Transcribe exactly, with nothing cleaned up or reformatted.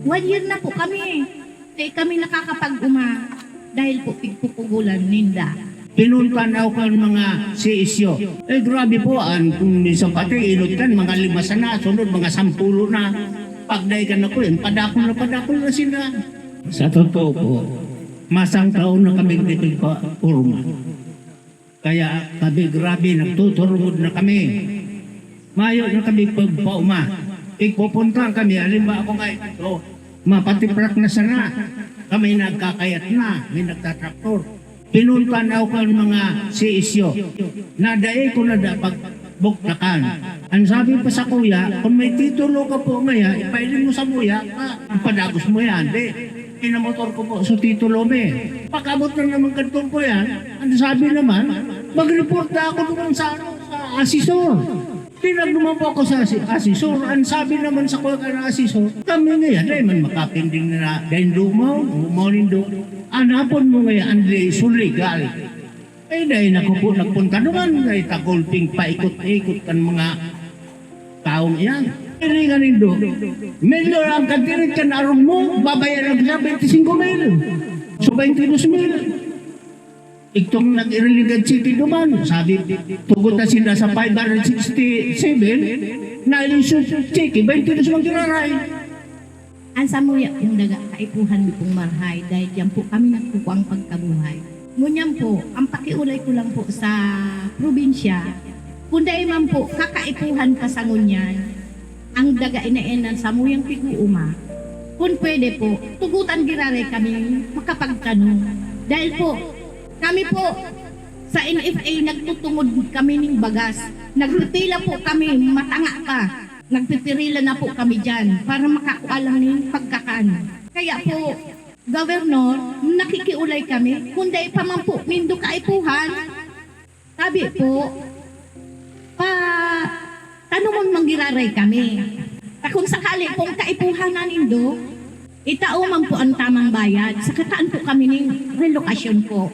One year na po kami. Di kami nakakapag-uma dahil po pigpupugulan ninda. Pinuntan ako kan mga C S U. Eh, grabe po, an, kung minsan pati, inot kan, mga lima sana, sunod, mga sampulo na. Pagdai kan ako, yun, padakol na padakol na sila. Sa totoo po, masang taon na kami dito pa, Urma. Kaya kami, grabe, nagtuturungod na kami. Mayo na kami pagpauma. Igpupunta kami, halimbawa ako nga ito, mapatiprak na sana. Kami nagkakayat na, may nagtatraktor. Pinunta na ako ng mga C S U. Nadai ko na da pagbuktakan. Ang sabi pa sa kuya, kung may titulo ka po ngaya, ipailing mo sa kuya, pa, ipadagos mo yan. Di, pinamotor ko po sa titulo, me. Pag-abot na naman kadtong po yan, ang sabi naman, mag-report na ako doon sa, ano, sa asesor. Tinag naman po ako sa asi-, asesor. Ang sabi naman sa kuya na asesor, kami ngayon, dahil man makapinding na dahil dumaw, dumaw nindo. Anapon mo ngayon, ang le-, so legal. Eh, dahil ako po nagpunta naman, dahil tagulping paikot-ikot kan mga taong iyan. Piringan nindo, milyon ang kadirit kan arog mo, babayaran ka siya twenty-five mil. So, twenty-two mil. Itong nag-irrelevant city duman, sabi, tugot na sila sa five hundred sixty-seven, na ilisod city, twenty-two man giraray. Ang samuya pong daga, kaipuhan mi pong marahay, dahil diyan po kami nagkukuang pagkabuhay. Ngunyan po, ang pakiulay ko lang po sa probinsya, kung dai man po kakaipuhan pa sa ngunyan, ang daga inaenan samuyang pig-uuma, kung pwede po, tugutan giraray kami makapagtanom. Dahil po, kami po, sa N F A, nagtutungod kami ning bagas. Nagpipila po kami, matanga pa. Nagpipirila na po kami dyan para makakua lang ning pagkakan. Kaya po, Governor, nakikiulay kami, kung dai pa man po nindo kaipuhan, sabi po, pa, tanumon man giraray kami. Ta kung sakali pong kaipuhan na nindo, itao man po ang tamang bayad, sa kataan po kami ning relokasyon po.